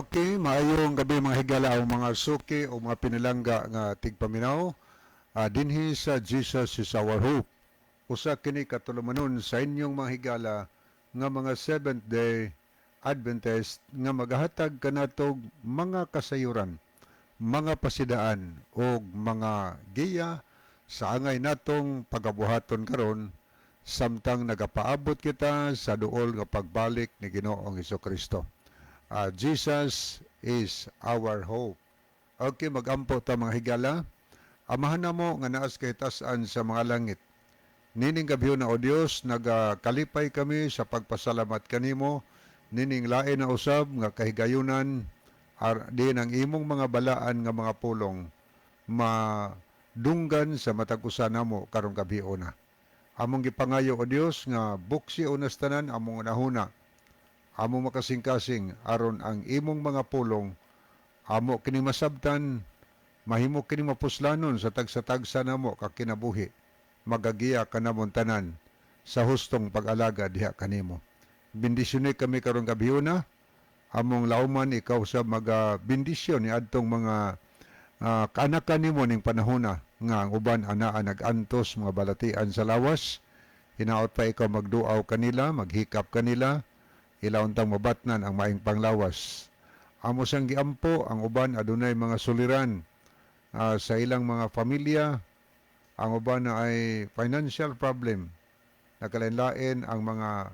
Okay, maayong gabi, mga higala o mga suki o mga pinilangga nga tigpaminaw. Dinhi sa Jesus Is Our Hope. Usa kini ka tulumanon sa inyong mga higala nga mga Seventh Day Adventist nga magahatag kanatog mga kasayuran, mga pasidaan o mga giya sa angay natong pagabuhaton karon samtang nagapaabot kita sa duol nga pagbalik ni Ginoong Kristo. Jesus is our hope. Okay, magampo ta, mga higala. Amahan namo nga naa sa kahitasan sa mga langit. Nining gabi na, O Dios, nagakalipay kami sa pagpasalamat kanimo nining lain na usab nga kahigayunan diin ang imong mga balaan nga mga pulong madunggan sa matag usa namo karong gabi una. Among gipangayo, O Dios, nga buksi unas tanan among hunahuna, among makasingkasing, aron ang imong mga pulong amo kini masabtan, mahimo kini mapuslanon sa tagsa-tagsa namo ka kinabuhi, magagiya kanamon tanan sa hustong pag-alaga diha kanimo. Bendisyone kami karong gabiuna. Among lauman, ikaw sa maga bendisyon ni adtong mga kaanakan nimo ning panahona nga ang uban anaa nag-antos mga balatian sa lawas. Hinaot pa ikaw magduaw kanila, maghikap kanila, ila untang mabatnan ang maayong panglawas. Amo sang giampo ang uban adunay mga suliran sa ilang mga pamilya, ang uban na ay financial problem, nakalain-lain ang mga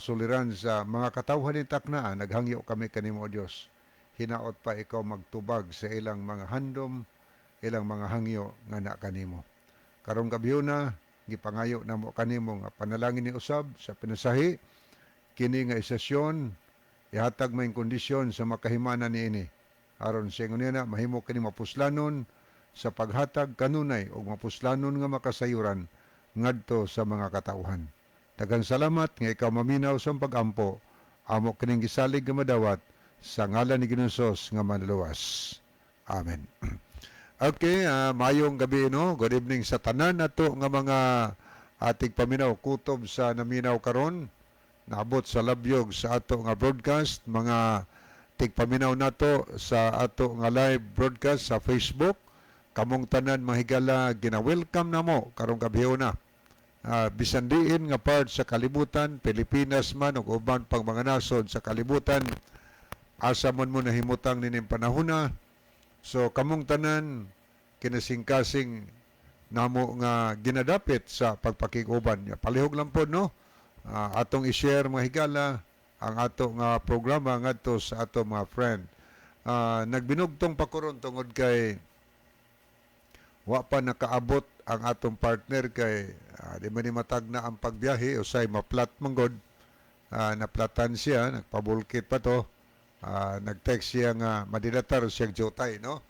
suliran sa mga katawhan ni taknaa. Naghangyo kami kanimo, O Dios, hinaot pa ikaw magtubag sa ilang mga handom, ilang mga hangyo nga na kanimo. Karong gabiuna, gipangayo namo kanimo nga panalangin ni usab sa pinasahi kini nga esasyon, ihatag may kondisyon sa makahimana niini aron sa ingon na mahimo kini mapuslanon sa paghatag kanunay og mapuslanon nga makasayuran ngadto sa mga katawhan. Daghang salamat nga ikaw maminaw sa pagampo. Amo kining gisalig nga madawat sa ngalan ni Ginoong Hesus nga manluwas. Amen. Okay, mayong gabi, no. Good evening sa tanan nato nga mga ating paminaw kutob sa naminaw karon. Naabot sa labyog sa ato nga broadcast, mga tigpaminaw nato sa ato nga live broadcast sa Facebook. Kamong tanan, mga higala, gina-welcome namo karong gabi na. Bisan diin nga part sa kalibutan, Pilipinas man ug uban pang mga nasod sa kalibutan, asa man mo nahimutang nining panahona. So kamong tanan, kinasingkasing namo nga ginadapit sa pagpakig-uban. Ya, palihog lang po, no. Atong i-share, mga higala, ang ato nga programa ngadto sa ato mga friend. Nagbinugtong pa karon tungod kay wa pa nakaabot ang atong partner kay di man ni matag na ang pagbiyahe, usay maplat manggod. Naplatan siya, nagpabulkit pa to. Nag-text siya nga madilatar siya jutay, no?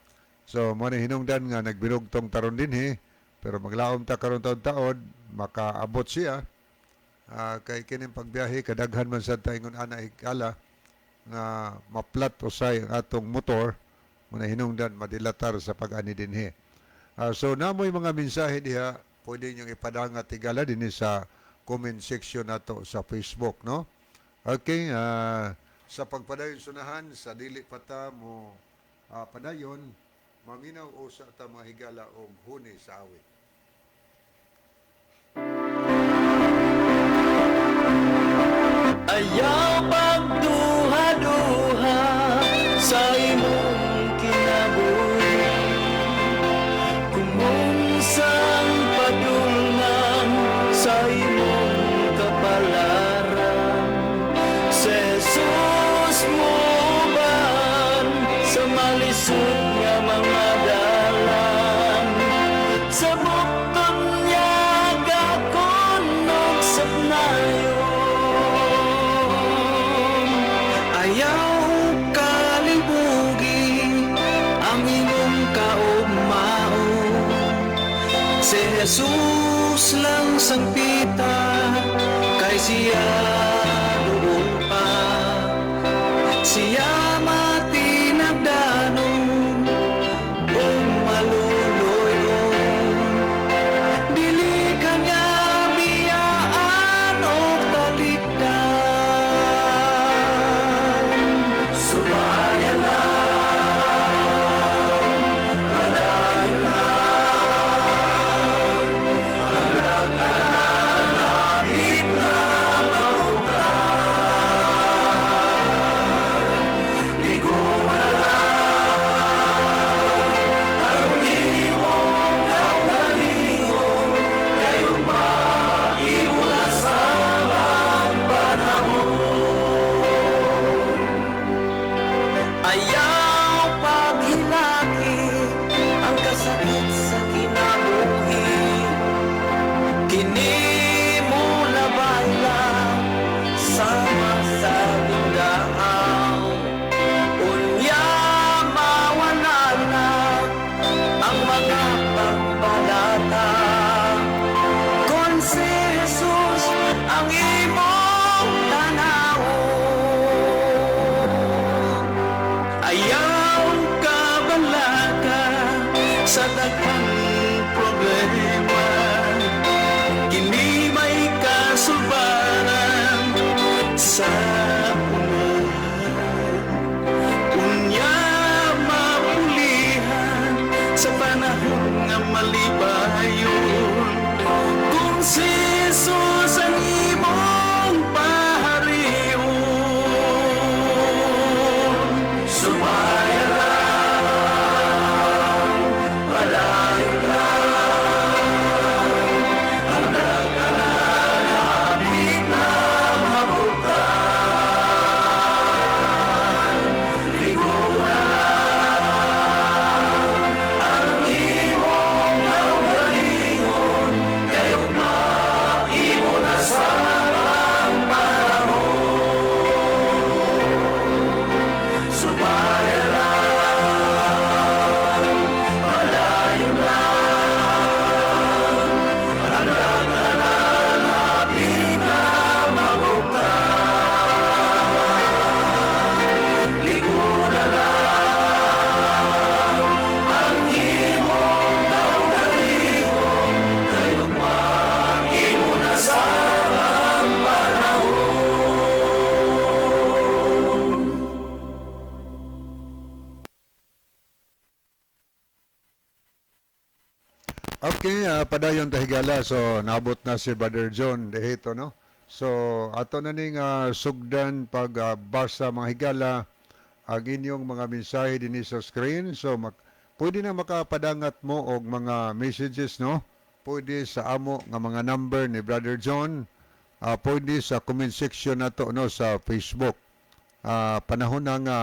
So mo ni hinungdan nga nagbinugtong taron dinhi, pero maglaom ta karon taon-taon makaabot siya. Kay kining pagbiyahe kadaghan man sad ta ingon ana, higala, nga maplat usay ang atong motor, mo na hinungdan madilatar sa pag-ani dinhi. So namoy mga mensahe diha, pwede niyo ipadangat, higala, dinhi sa comment section nato sa Facebook, no? Okay, sa pagpadayon sunahan sa dili pa ta mo padayon, maminaw usa ta, mga higala, og huni sa awit. Ayaw pagduha-duha sa imong kinabuhi kung unsang padulngan sa imong kapalaran. Si Jesus mo sa malisod nga mga dalan, sa bukton niya gakunog sa nayon. Ayaw kalibugi ang imong kaugmaon. Si Jesus lang sangpita kay siya duol pa. Siya matinagdanon ug maluluyon. Dili ka niya biyaan o talikdan. Subay. Okay, padayon ta, higala. So naabot na si Brother John dihito, no. So ato na ning sugdan pag basa, mga higala, ang inyong mga mensahe dinhi sa screen. So pwede na makapadangat mo og mga messages, no. Pwede sa amo nga mga number ni Brother John, pwede sa comment section nato, no, sa Facebook. Panahon na nga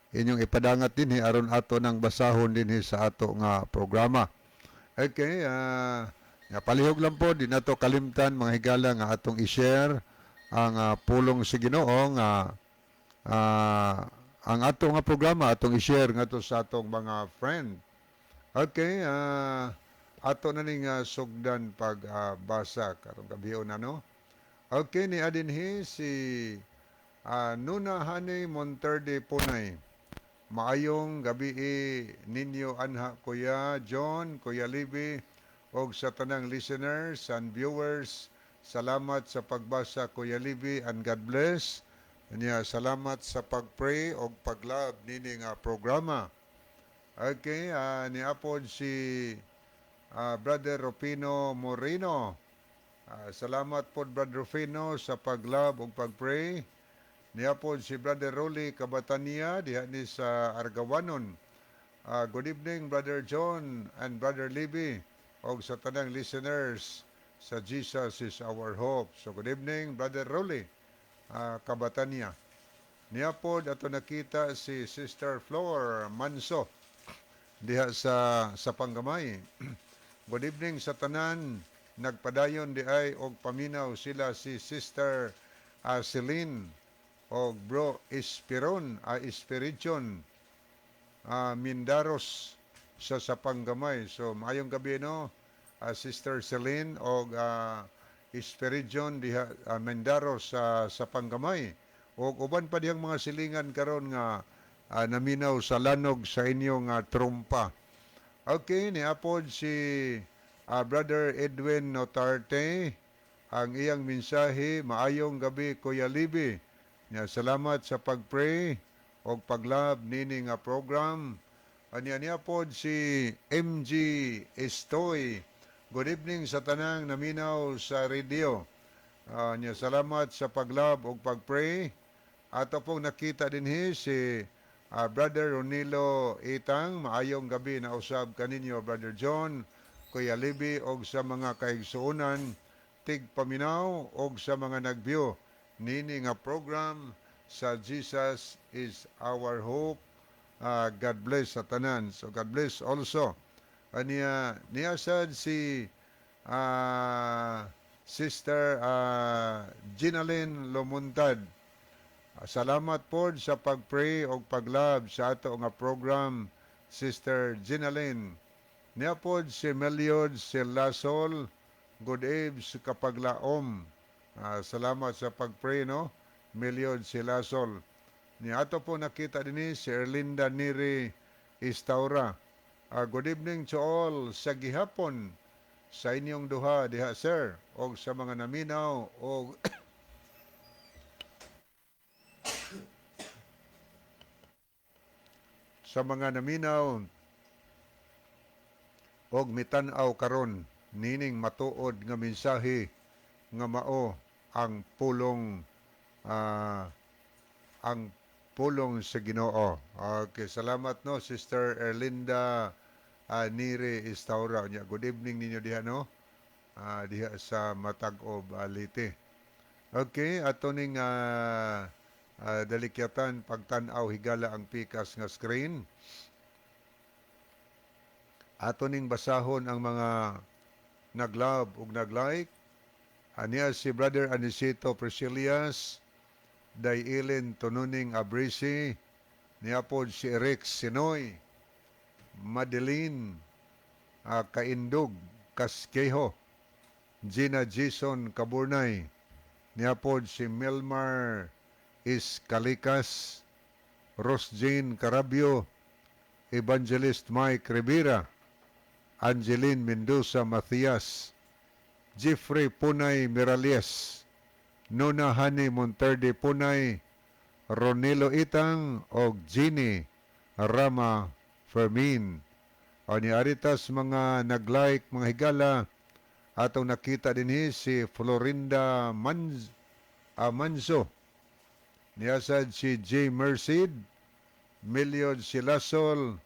inyong ipadangat dinhi aron ato nang basahon dinhi sa ato nga programa. Okay, nga palihog lang po, di nato kalimtan, mga higala, nga atong i-share ang pulong sa Ginoo nga ang ato nga programa atong i-share ngadto sa atong mga friend. Okay, ato na ning sugdan pag basa karong gabi na, no. Okay, ni adinhi si Nuna Honey Monterde Punay. "Maayong gabi ninyo anha, Kuya John, Kuya Libby, og sa tanang listeners and viewers. Salamat sa pagbasa, Kuya Libby, and God bless." Nya salamat sa pag-pray og pag-love nini nga programa. Okay, niapod si Brother Rufino Moreno. Salamat po, Brother Rufino, sa pag-love ug pag-pray. Niapod si Brother Rolly Cabatania diha ni sa Argawanon. "Good evening, Brother John and Brother Libby og sa tanang listeners sa Jesus Is Our Hope." So good evening, Brother Rolly Cabatania. Niapod ato nakita si Sister Flor Manso diha sa Panggamay. "Good evening sa tanan." Nagpadayon di ay og paminaw sila si Sister Celine og Bro Espiron, Espirition Mindaros sa Panggamay. So maayong gabi, no, Sister Celine og Espirition diha Mindaros sa Panggamay. Og uban pa dihang mga silingan karon nga naminaw sa lanog sa inyong trumpa. Okay, niapod si Brother Edwin Notarte. Ang iyang mensahe, "Maayong gabi, Kuya Libby. Nya salamat sa pag-pray og pag-love nini nga program." Anya niya pod si MG Estoy. "Good evening sa tanang naminaw sa radio. Nya salamat sa pag-love og pag-pray." Ato pong nakita dinhi si Brother Ronilo Itang. "Maayong gabi na usab kaninyo, Brother John, Kuya Libby og sa mga kaigsuonan tigpaminaw og sa mga nag-view nini nga program sa Jesus Is Our Hope. God bless sa tanan." So God bless also. Aniya niya sad si Sister Ginalyn Lomuntad. "Salamat po sa pag-pray og pag-love sa ato nga program, Sister Ginalyn." Niya pod si Meliod Silasol. "Good eves kapaglaom." Salamat sa pag-pray, no, Meliod Silasol. Ni ato po nakita dinhi si Erlinda Neri Istaura. "Good evening to all sa gihapon sa inyong duha diha, sir, og sa mga naminaw og sa mga naminaw og mitan-aw karon nining matuod nga mensahe nga mao ang pulong sa Ginoo." Okay, salamat, no, Sister Erlinda Nire Istaura. Nya good evening ninyo diha, no. Diha sa Matag-ob, Leyte. Okay, ato ning dalikyatan pagtan-aw, higala, ang pikas nga screen. Ato ning basahon ang mga nag-love ug nag-like. Aniya si Brother Anicito Priscillas, Dayilin Tununing Abrisi, niya pod si Eric Sinoy, Madeline Kaindog Kaskeho, Gina Jason Kaburnay, niya pod si Melmar Iskalikas, Rose Jane Carabio, Evangelist Mike Rivera, Angeline Mendoza Matias, Jeffrey Punay Mirales, Nona Hani Monterde Punay, Ronelo Itang, og Ginny Rama Fermin. O ni aritas mga nag-like, mga higala, atong nakita dinhi si Florinda Manzo. Niyasad si J. Merced, Miliod Silasol,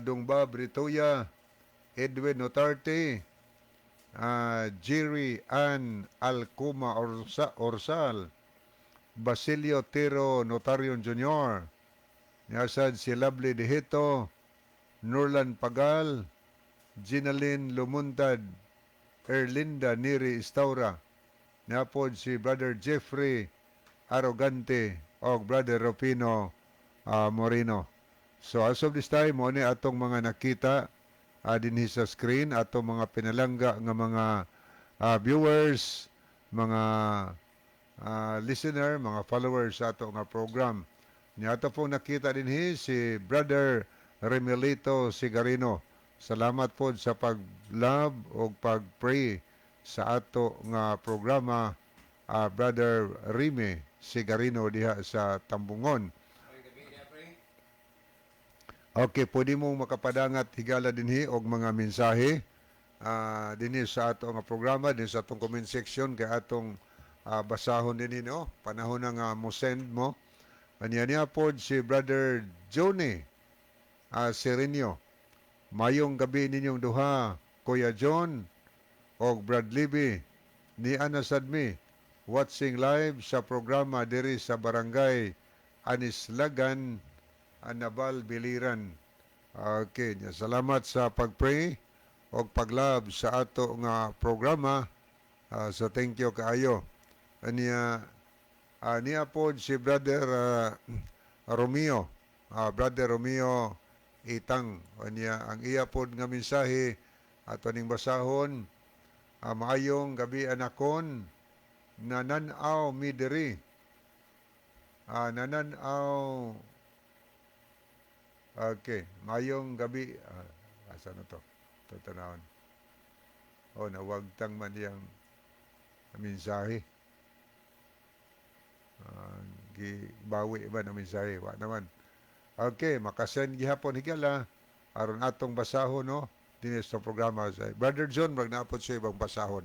Dungba Britoya, Edwin Notarte, Jerry Ann Alcuma Orsal, Basilio Tero Notarion Jr., niyasad si Lovely Dihito, Nurlan Pagal, Ginalyn Lumuntad, Erlinda Neri Istaura, niapod si Brother Jeffrey Arrogante o Brother Rufino Moreno. So as of this time, mo ni atong mga nakita dinhi sa screen, atong mga pinalangga nga mga viewers, mga listener, mga followers sa ato nga program. Niya ato pong nakita dinhi si Brother Remelito Sigarino. Salamat po sa pag-love o pag-pray sa ato nga programa, Brother Rime Sigarino diha sa Tambungon. Okay, pwede mong makapadangat, higala, dinhi og mga mensahe dinhi sa ato nga programa, dinhi sa atong comment section kay atong basahon dinhi, no. Panahon na nga mo send mo. Anya niya pod si Brother Johnny Serenio. "Mayong gabi ninyong duha, Kuya John og Brad Libby. Ni ana sad mi watching live sa programa diri sa Barangay Anislagan, Anabal, Biliran." Okay, nya, salamat sa pag-pray og pag-love sa ato nga programa. So thank you kaayo. Anya niya pod si Brother Romeo, Brother Romeo Itang. Anya ang iya pod nga mensahe ato ning basahon. "Maayong gabi anakon, nanan-aw mi diri." Nanan-aw. Okay, "Maayong gabi." Asa na to? Tatanawon. Oh, nawagtang man iyang mensahe. Gibawi ba na mensahe? Wa naman. Okay, makasend gihapon, higala, aron atong basahon, no, dinhi sa programa. Sa Brother John, mag naapod sa ibang basahon.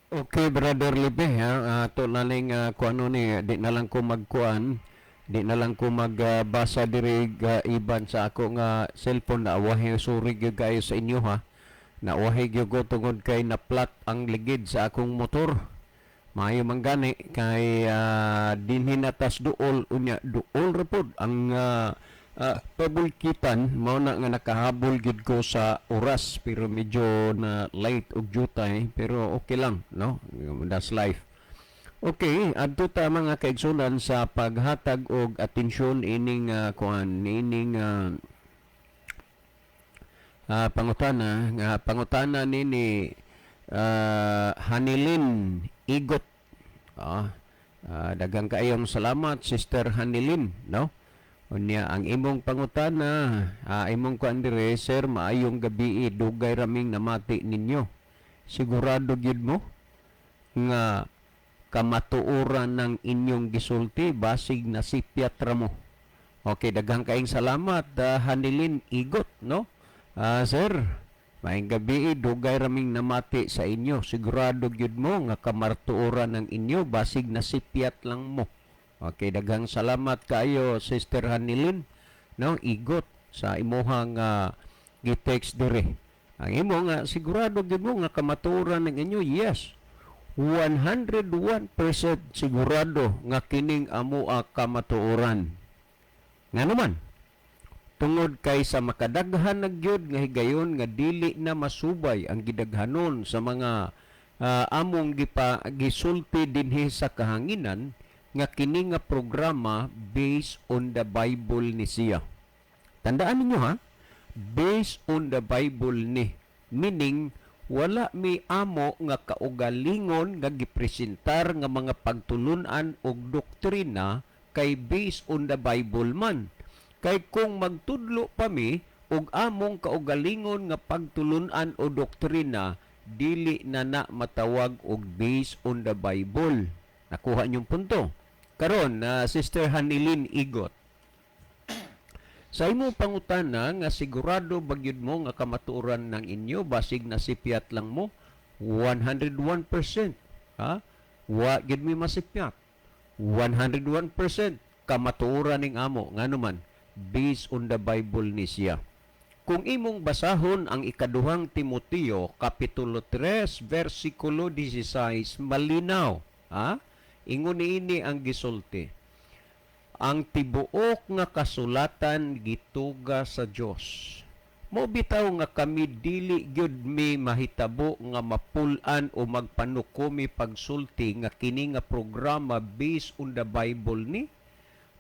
Okay, Brother Libe, ha. Ato na ning kuano ni, di na lang ko magkuan, di na lang ko magbasa diri iban sa ako nga cellphone na awahi. Sorry gyud kayo sa inyo, ha. Nauwahi gyud ko tungod kay na-flat ang ligid sa akong motor. Maayo man gani kay dinhi na tas duol, unya duol ra pod ang pabulkitan, mao na nga nakahabol gid ko sa oras, pero medyo na late og jutay, pero okay lang, no? That's life. Okay, adto ta, mga kaigsunan, sa paghatag og atensyon ining kuan ining pangutana nga pangutana nini Hanilin Igot. Daghang kaayong salamat, Sister Hanilin, no? Unya ang imong pangutana, imong kuan dire, "Sir, maayong gabi, dugay raming namati ninyo. Sigurado gyud mo nga kamatuoran ng inyong gisulti, basig nasipyat ra mo." Okay, daghang kaayong salamat, Hanilin Igot, no? Sir, maayong gabi, dugay raming namati sa inyo. Sigurado gyud mo nga kamartuoran ng inyo, basig nasipyat lang mo. Okay, daghang salamat kaayo, Sister Hanilin, no, Igot, sa imuhang gi-text dire. Ang imo nga sigurado gyud mo nga kamatuoran ng inyo, yes. 101% sigurado nga kining amoa kamatuoran. Nga naman, tungod kay sa makadaghan na gyud nga higayon nga dili na masubay ang gidaghanon sa mga among gipa gisulti dinhi sa kahanginan nga kini nga programa based on the Bible ni siya. Tandaan ninyo ha, based on the Bible ni. Meaning, wala mi amo nga kaugalingon nga gipresentar nga mga pagtulunan og doktrina kay based on the Bible man. Kay kung magtudlo pa mi og among kaugalingon nga pagtulunan o doktrina, dili na na matawag og based on the Bible. Nakuha niyong punto. Karon, na Sister Hanilin Igot, sa Sa imong pangutana nga sigurado ba gyud mo nga kamatuoran ng inyo, basig nasipyat lang mo, 101%. Ha? Wa gyud mi masipyat. 101% kamatuoran ning amo, ngano man based on the Bible ni siya. Kung imong basahon ang Ikaduhang Timoteo kapitulo 3 versikulo 16, malinaw, ha? Ingon niini ang gisulti: "Ang tibuok nga kasulatan gituga sa Dios." Mo bitaw nga kami dili gyud mi mahitabo nga mapul-an o magpanuko mi pagsulti nga kini nga programa based on the Bible ni,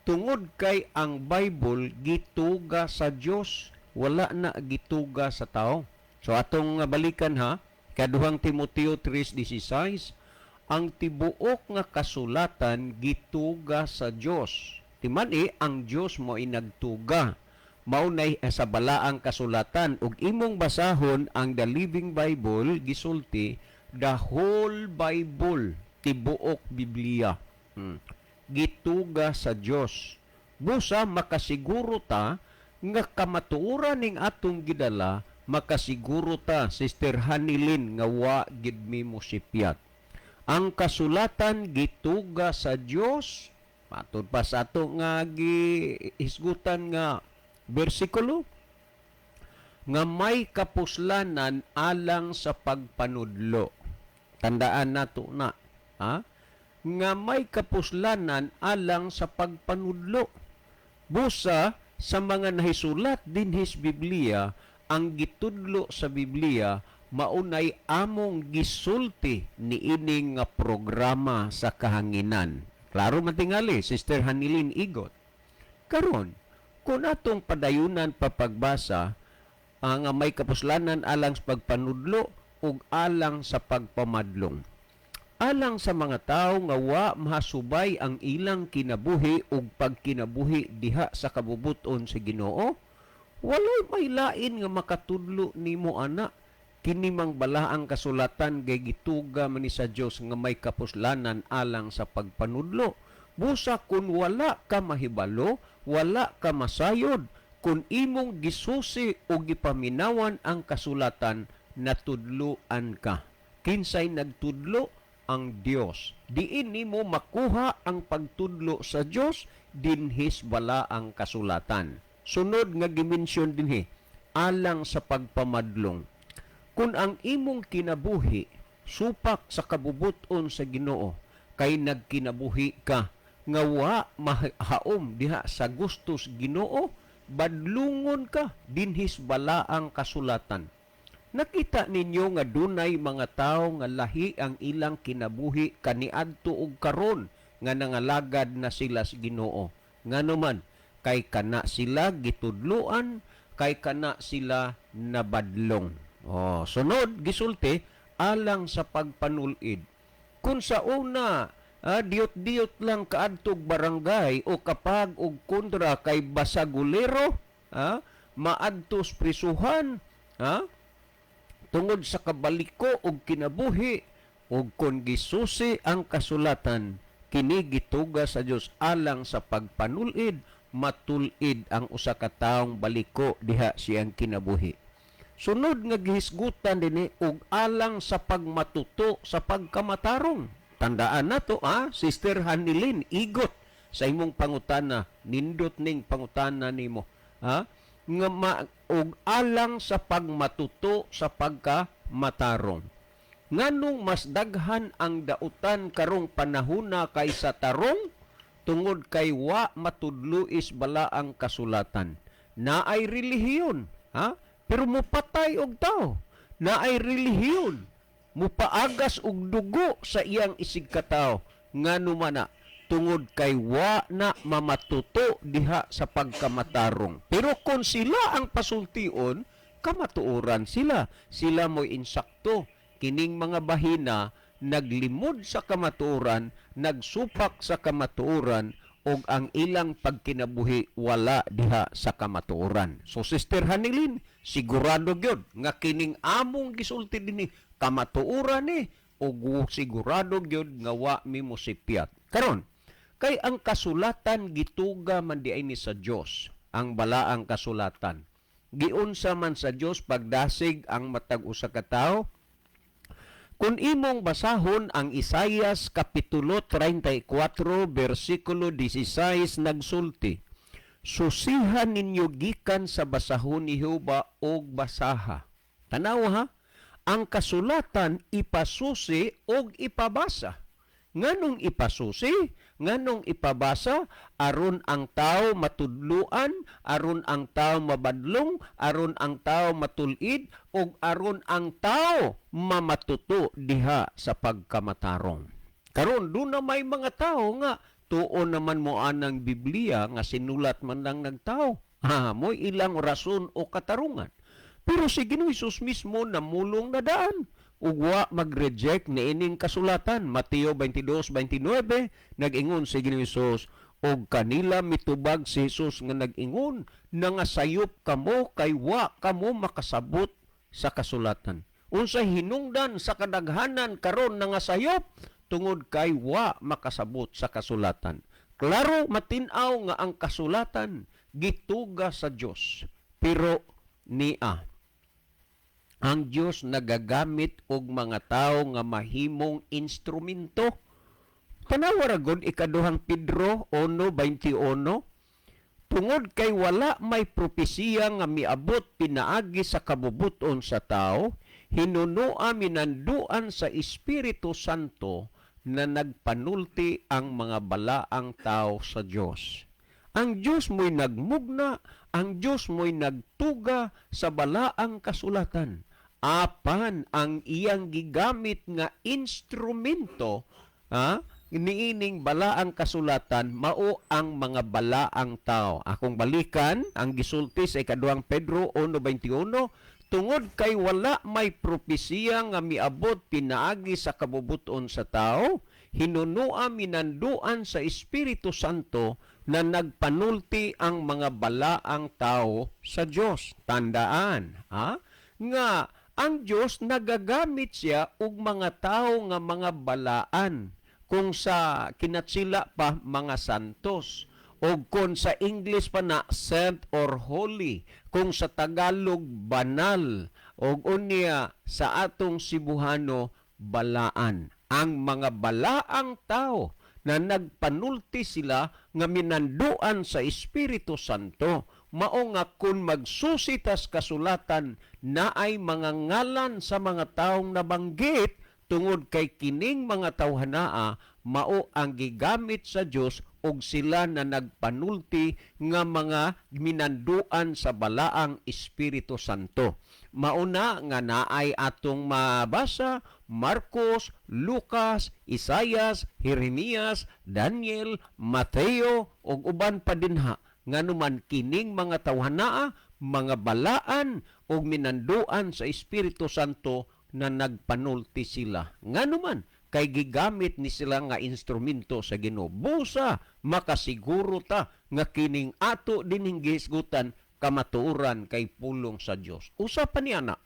tungod kay ang Bible gituga sa Dios, wala na gituga sa tao. So atong balikan ha, Kaduhang Timoteo 3:16, ang tibuok nga kasulatan gituga sa Dios. Timan ang Dios mo nagtuga mao nay sa balaang kasulatan. Ug imong basahon ang The Living Bible, gisulti the whole Bible, tibuok Biblia, gituga sa Dios. Busa makasiguro ta nga kamatuoran ning atong gidala. Makasiguro ta, Sister Hanilin, nga wa gid mi mosipyat. Ang kasulatan gituga sa Dios. Matud pa sa ato nga gihisgutan nga bersikulo nga may kapuslanan alang sa pagpanudlo. Tandaan nato na, ha? Nga may kapuslanan alang sa pagpanudlo. Busa sa mga nahisulat dinhis Biblia, ang gitudlo sa Biblia maunay among gisulti niini nga programa sa kahanginan. Klaro man tingali, Sister Hanilin Igot. Karon, kung atong padayunan papagbasa ang may kapuslanan alang sa pagpanudlo ug alang sa pagpamadlong, alang sa mga tawo nga wa mahasubay ang ilang kinabuhi ug pagkinabuhi diha sa kabubut-on sa Ginoo, walay may lain nga makatudlo nimo ana. Kini mang balaang kasulatan kay gituga man ni sa Dios nga may kapuslanan alang sa pagpanudlo. Busa kun wala ka mahibalo, wala ka masayod, kun imong gisusi o gipaminawan ang kasulatan, natudloan ka. Kinsay nagtudlo? Ang Dios. Diin nimo makuha ang pagtudlo sa Dios? Dinhis balaang kasulatan. Sunod nga gimensyon dinhi, alang sa pagpamadlong. Kung ang imong kinabuhi supak sa kabubuton sa Ginoo, kay nagkinabuhi ka nga wa mahaom diha sa gustos Ginoo, badlungon ka dinhis balaang kasulatan. Nakita ninyo nga dunay mga tawo nga lahi ang ilang kinabuhi kaniadto og karon nga nangalagad na sila sa Ginoo. Ngano man? Kay kana sila gitudloan, kay kana sila nabadlong. Oh, sunod gisulti, alang sa pagpanulid. Kung sa una diot-diot lang kaadtog barangay o kapag og kontra kay basagulero, maadtos prisuhan, tungod sa kabaliko og kinabuhi, og kon gisusi ang kasulatan, kini gituga sa Dios alang sa pagpanulid, matulid ang usa ka taong baliko diha siyang kinabuhi. Sunod nga gihisgutan dinhi, og alang sa pagmatuto sa pagkamatarong. Tandaan nato, Sister Hanilin Igot, sa imong pangutana, nindot ning pangutana nimo, ha? Nga og alang sa pagmatuto sa pagkamatarong. Nganong mas daghan ang dautan karong panahuna kaysa tarong? Tungod kay wa matudluis balaang kasulatan. Naay relihiyon, ha? Pero mupatay og tao. Naay relihiyon, mupaagas og dugo sa iyang isigkatao. Ngano man na? Tungod kay wa na mamatuto diha sa pagkamatarong. Pero kung sila ang pasultion, kamatuoran sila. Sila mo'y insakto. Kining mga bahina naglimod sa kamatuoran, nagsupak sa kamatuoran, og ang ilang pagkinabuhi wala diha sa kamatuoran. So Sister Hanilin, sigurado gyud nga kining among gisulti dinhi kamatuoran ni, ug sigurado gyud nga wa mi mosipyat. Karon, kay ang kasulatan gituga man di ay ni sa Dios. Ang balaang kasulatan. Giunsa man sa Dios pagdasig ang matag usa ka tawo? Kung imong basahon ang Isayas kapitulo 34 bersikulo 16, nagsulti, "Susihan ninyo gikan sa basahon ni Jehova og basaha." Tanaw ha, ang kasulatan ipasusi og ipabasa. Nganong ipasusi? Nganong ipabasa? Aron ang tao matudluan, aron ang tao mabadlong, aron ang tao matulid, ug aron ang tao mamatuto diha sa pagkamatarong. Karon doon na may mga tao nga tuon naman mo anang Biblia nga sinulat man lang nagtao. Ha, mo'y ilang rason o katarungan. Pero si Ginoong Hesus mismo namulong na daan ug wa mag-reject niining kasulatan. Mateo 22:29, nag-ingon si Ginoong Hesus, "Og kanila mitubag si Jesus nga nag-ingon, nangasayop kamo kay wa kamo makasabot sa kasulatan." Unsay hinungdan sa kadaghanan karon nangasayop? Tungod kay wa makasabot sa kasulatan. Klaro matin-aw nga ang kasulatan gituga sa Dios. Pero nia ang Dios nagagamit og mga tawo nga mahimong instrumento. Tanawa ra gud ikaduhang Pedro 1:21, "Tungod kay wala may propesiya nga miabot pinaagi sa kabubuton sa tao, hinunua minanduan sa Espiritu Santo na nagpanulti ang mga balaang tao sa Dios." Ang Dios mo'y nagmugna, ang Dios mo'y nagtuga sa balaang kasulatan. Apan ang iyang gigamit nga instrumento, ha, niining balaang kasulatan mao ang mga balaang tao. Akong balikan ang gisulti sa ikaduhang Pedro 1:21, "Tungod kay wala may propesiya nga miabot pinaagi sa kabubuton sa tao, hinunua minanduan sa Espiritu Santo na nagpanulti ang mga balaang tao sa Dios." Tandaan, ha, nga ang Dios nagagamit siya og mga tao nga mga balaan. Kung sa kinatsila pa, mga santos. O kung sa English pa na, saint or holy. Kung sa Tagalog, banal. O unya sa atong Cebuano, balaan. Ang mga balaang tao na nagpanulti sila nga minanduan sa Espiritu Santo, mao nga kung magsusitas kasulatan, naay mga ngalan sa mga taong nabanggit, tungod kay kining mga tawhanaa mao ang gigamit sa Dios og sila na nagpanulti nga mga minanduan sa balaang Espiritu Santo. Mauna nga naay atong mabasa Marcos, Lucas, Isayas, Jeremias, Daniel, Mateo ug uban pa dinha, nganuman kining mga tawhanaa mga balaan ug minanduan sa Espiritu Santo na nagpanulti sila. Nganuman kay gigamit ni sila nga instrumento sa Ginoo. Busa makasiguro ta nga kining ato dining gihisgutan kamatuoran kay pulong sa Dios. Usa pa niya na.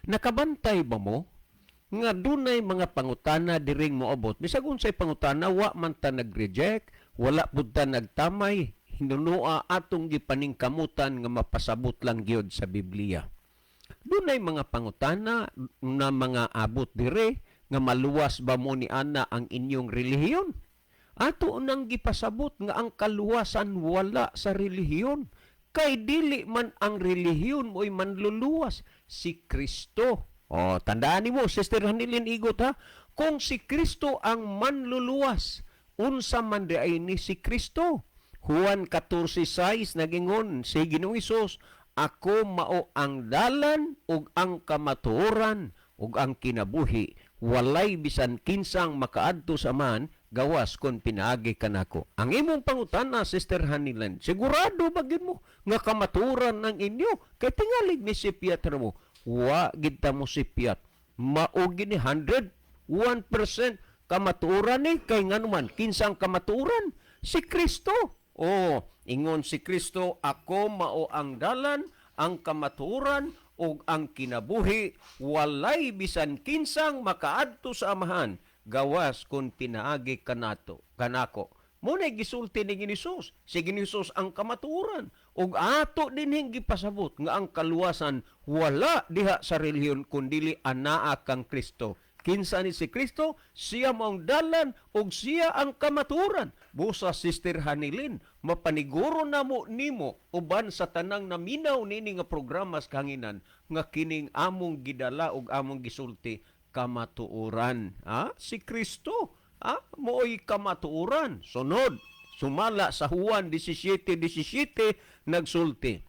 Nakabantay ba mo nga dunay mga pangutana diring moabot? Bisag unsay pangutana, wa man ta nag-reject, wala pud ta nagtamay, hinunua atong gipaningkamutan nga mapasabot lang gyud sa Biblia. Dunay mga pangutana na mga abot dire nga maluwas ba mo ni ana ang inyong relihiyon? Ato nang gipasabot nga ang kaluwasan wala sa relihiyon. Kay dili man ang relihiyon mo'y manluluwas, si Kristo. O, tandaan nimo, Sister Hanilin Igot ha, kung si Kristo ang manluluwas, unsa man di ay ni si Kristo? Juan 14:6, nagingon si Ginoong Hesus, "Ako mao ang dalan ug ang kamatuoran ug ang kinabuhi. Walay bisan kinsang makaadto sa Amahan gawas kon pinaagi kanako." Ang imong pangutana, Sister Hanilan, sigurado ba gyud mo nga kamatuoran ang inyo? Kay tingalig ni si Pietro mo. Wa gid ta mo si Piat. Mao gid ni 101% kamatuoran ni, kay nganuman kinsang kamatuoran? Si Kristo. Oh, ingon si Kristo, "Ako mao ang dalan, ang kamatuoran ug ang kinabuhi, walay bisan kinsang makaadto sa Amahan gawas kun pinaagi kanato kanako." Mo na gisulti ni Ginoong. Si Ginoong ang kamatuoran. Ug ato dinhing gipasabot nga ang kaluwasan wala diha sa relihiyon kundili anaa kang Kristo. Kinsa ni si Kristo? Siya maong dalan ug siya ang kamatuoran. Busa, Sister Hanilin, mapaniguro namo nimo uban sa tanang naminaw nini nga programa sa kahanginan nga kining among gidala ug among gisulti kamatuoran. Ha? Si Kristo, ha? Mooy kamatuoran. Sunod, sumala sa Juan 17:17 nagsulti.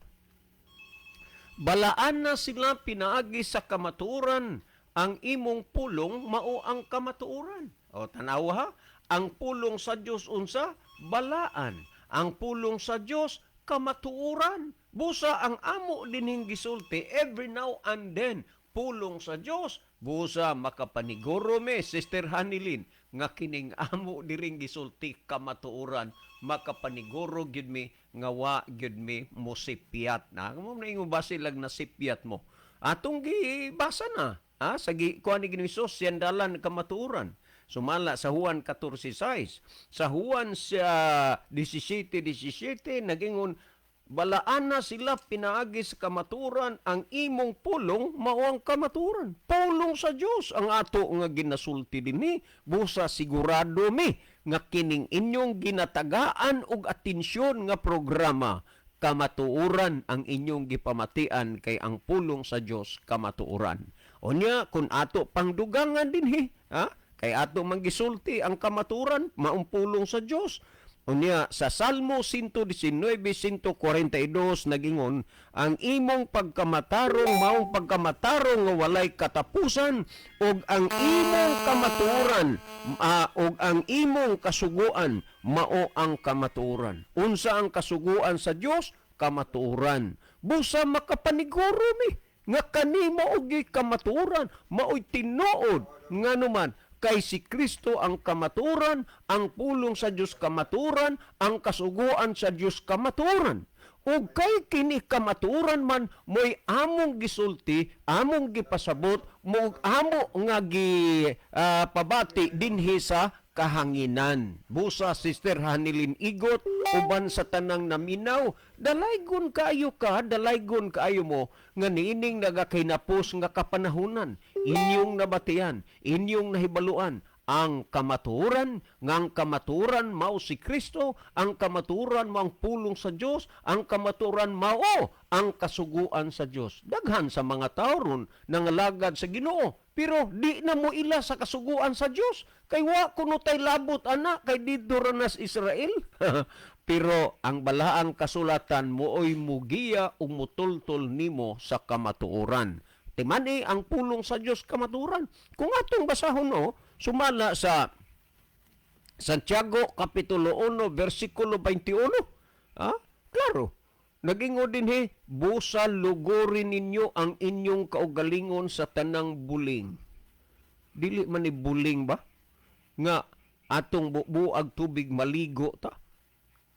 Balaan na sila pinaagi sa kamatuoran, ang imong pulong mao ang kamatuoran. O tanawa ha, ang pulong sa Dios unsa? Balaan. Ang pulong sa Dios kamatuoran. Busa ang amo dinhing gisulti every now and then pulong sa Dios. Busa makapaniguro me, Sister Hanilin, nga kining amo diring gisulti kamatuoran, makapaniguro gyud mi nga wa gyud mi mosipyat na mo na ingon basilag na sipyat mo atong gibasa na, ha, sa gi kuan ni Ginoong Hesus, siyang dalan, kamatuoran, sumala sa Juan 14:6. Sa Juan sa 17:17 nagingon, balaan na sila pinaagi sa kamatuoran, ang imong pulong mao ang kamatuoran. Pulong sa Dios ang ato nga ginasulti dinhi. Busa sigurado mi nga kining inyong ginatagaan og atensyon nga programa, kamatuoran ang inyong gipamatian kay ang pulong sa Dios kamatuoran. Unya kung ato pangdugangan dinhi, ha? Kay ato man gisulti ang kamatuoran maong pulong sa Dios. Unya sa Salmo 119:142 nagingon, ang imong pagkamatarong maong pagkamatarong nga walay katapusan ug ang imong kamatuoran ug ang imong kasuguan mao ang kamatuoran. Unsa ang kasuguan sa Dios? Kamatuoran. Busa makapaniguro mi nga kani mao gyuy kamatuoran, maoy tinuod, nganuman kay si Kristo ang kamatuoran, ang pulong sa Dios kamatuoran, ang kasuguan sa Dios kamatuoran. Ug kay kini kamatuoran man mo'y among gisulti, among gipasabot, mo amo nga gi pabati dinhi sa kahanginan. Busa, Sister Hanilin Igot, uban sa tanang naminaw, dalaygon kaayo ka, dalaygon kaayo mo nga niining nagakinapos nga kapanahunan, inyong nabatian, inyong nahibaluan ang kamatuoran, nga ang kamatuoran mao si Kristo, ang kamatuoran mao ang pulong sa Dios, ang kamatuoran mao ang kasuguan sa Dios. Daghan sa mga tao ron nangalagad sa Ginoo, pero di na mo ila sa kasuguan sa Dios kay wa kuno tay labot ana kay didto ra nas Israel. Pero ang balaang kasulatan mooy mugiya ug mutultol nimo sa kamatuoran. Timani ang pulong sa Dios kamatuoran. Kung atong basahon, no, sumala sa Santiago Kapitulo 1 versikulo 21. Ah, klaro. Nagingon dinhi, busa lugurin ninyo ang inyong kaugalingon sa tanang buling. Dili man ni buling ba? Nga atong bubuag tubig maligo ta.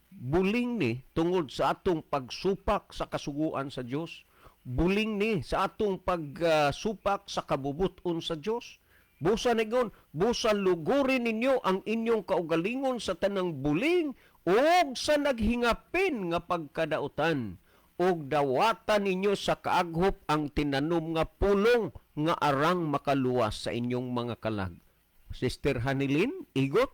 Buling ni tungod sa atong pagsupak sa kasuguan sa Dios. Buling ni sa atong pagsupak sa kabubuton sa Dios. Busa nigon, busa lugurin ninyo ang inyong kaugalingon sa tanang buling ug sa naghingapin nga pagkadautan, ug dawatan ninyo sa kaaghop ang tinanom nga pulong nga arang makaluwas sa inyong mga kalag. Sister Hanilin Igot,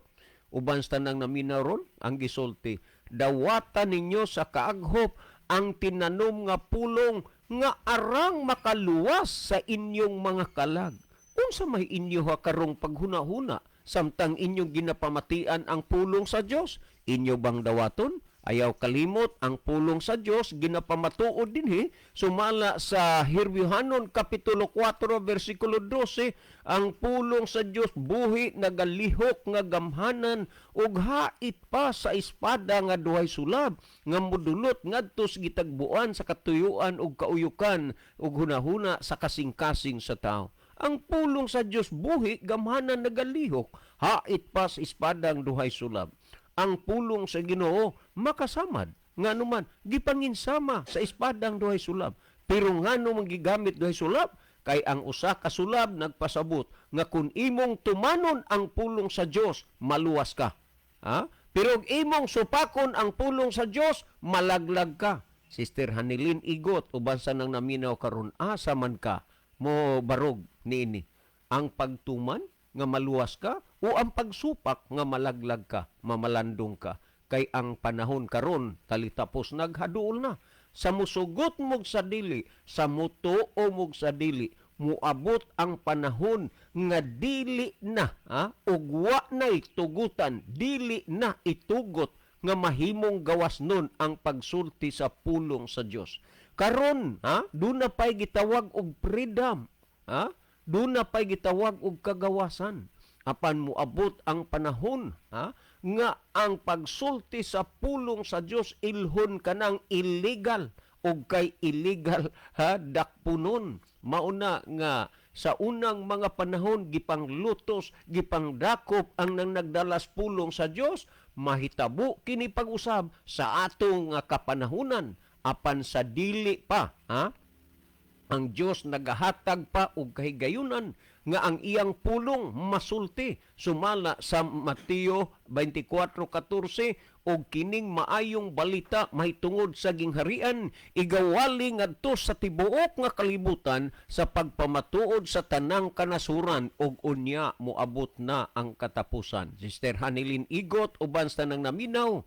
uban sa tanang naminaw ron, ang gisulti, dawatan ninyo sa kaaghop ang tinanom nga pulong nga arang makaluwas sa inyong mga kalag. Unsa may inyo ha karong paghuna-huna samtang inyong ginapamatian ang pulong sa Dios? Inyo bang dawaton? Ayaw kalimot ang pulong sa Dios ginapamatuod dinhi sumala sa Herbyohanon Kapitulo 4 versikulo 12, ang pulong sa Dios buhi, nagalihok nga gamhanan ug hait pa sa espada nga duhay sulab nga modulot ngadto sa gitagbuan sa katuyuan ug kauyukan ug hunahuna sa kasing-kasing sa tao. Ang pulong sa Dios buhi, gamhanan, nagalihok, hait pa sa espadang duhay sulab. Ang pulong sa Ginoo makasamad, ngano man gipanginsama sa espadang duhay sulab. Pero ngano man gigamit duhay sulab? Kay ang usa ka sulab nagpasabot nga kung imong tumanon ang pulong sa Dios, maluwas ka. Ha? Pero og imong supakon ang pulong sa Dios, malaglag ka. Sister Hanilin Igot, uban sa nang naminaw karon, asa man ka mo barog niini? Ang pagtuman nga maluwas ka o ang pagsupak nga malaglag ka, mamalandong ka? Kay ang panahon karon talitapos, naghaduol na. Sa musugot mog sa dili, sa mutuo mog sa dili, muabot ang panahon nga dili na, ha, ug wa nay tugutan, dili na itugot nga mahimong gawas nun ang pagsulti sa pulong sa Dios. Karon, ha, duna pay gitawag og freedom, ha, duna pay gitawag og kagawasan. Apan muabot ang panahon, ha, nga ang pagsulti sa pulong sa Dios ilhon kanang illegal, og kay illegal, ha, dakpunon. Mauna nga sa unang mga panahon gipanglutos, gipangdakop ang nang nagdalas pulong sa Dios. Mahitabo kini pag-usab sa atong nga kapanahunan. Apan sa dili pa, ha, ang Dios nagahatag pa og kahigayunan nga ang iyang pulong masulti sumala sa Mateo 24:14, "Og kining maayong balita mahitungod sa gingharian igawali ngadto sa tibuok nga kalibutan sa pagpamatuod sa tanang kanasuran, ug unya moabot na ang katapusan." Sister Hanilin Igot, uban sa nang naminaw,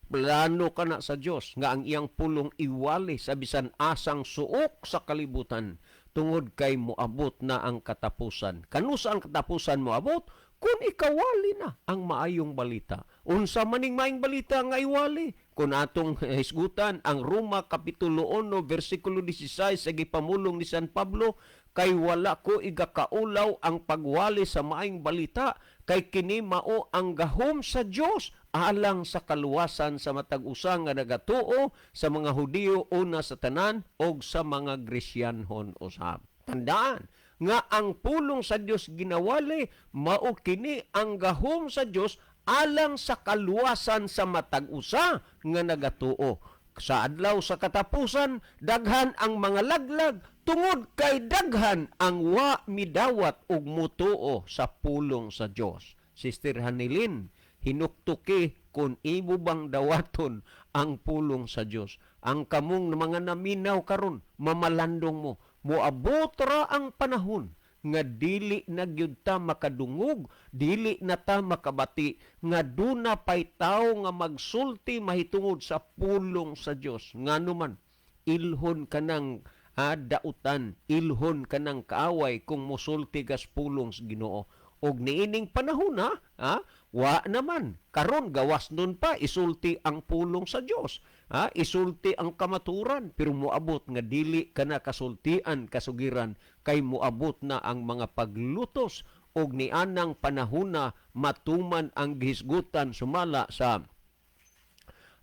plano kana sa Dios nga ang iyang pulong iwali sa bisan asang suok sa kalibutan tungod kay moabot na ang katapusan. Kanusa ang katapusan moabot? Kung ikawali na ang maayong balita. Unsa maning maayong balita nga iwali? Kung atong hisgutan ang Roma Kapitulo 1 versikulo 16 sa gipamulong ni San Pablo, "Kay wala ko igakaulaw ang pagwali sa maayong balita, kay kini mao ang gahom sa Dios alang sa kaluwasan sa matag usa nga nagatuo, sa mga Hudiyo una sa tanan og sa mga Gresyanhon usab." Tandaan nga ang pulong sa Dios ginawali, mao kini ang gahom sa Dios alang sa kaluwasan sa matag usa nga nagatuo. Sa adlaw sa katapusan, daghan ang mga laglag tungod kay daghan ang wa midawat og mutuo sa pulong sa Dios. Sister Hanilin, hinuktuki kung imo bang dawaton ang pulong sa Dios. Ang kamong mga naminaw karon, mamalandong mo. Moabot ra ang panahon nga dili na gyud ta makadungog, dili na ta makabati nga duna pay tawo nga magsulti mahitungod sa pulong sa Dios. Ngano man, ilhon kanang dautan, ilhon kanang kaaway kung mosulti kas pulong sa Ginoo. Og niining panahon na, ha, wa naman karon gawas nun pa isulti ang pulong sa Dios. Ha, isulti ang kamaturan, pero moabot nga dili kana kasultian kasugiran kay moabot na ang mga paglutos, og nianang panahona matuman ang gihisgutan sumala sa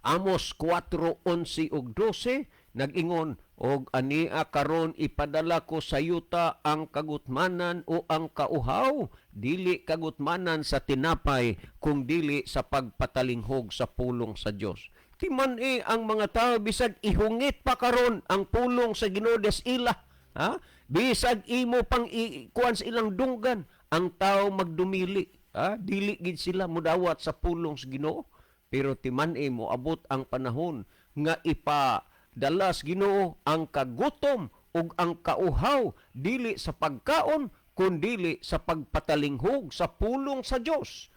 Amos 4:11 ug 12, nag-ingon, "Og ania karon ipadala ko sa yuta ang kagutmanan o ang kauhaw, dili kagutmanan sa tinapay kung dili sa pagpatalinghog sa pulong sa Dios." Timan ang mga tao, bisag ihungit pa karon ang pulong sa Ginoo des ila, ha, bisag imo pang ikuan sa ilang dunggan, ang tao magdumili, ha, dili gid sila mudawat sa pulong sa Ginoo. Pero timan moabot ang panahon nga ipadala sa Ginoo ang kagutom ug ang kauhaw, dili sa pagkaon kundili sa pagpatalinghog sa pulong sa Dios.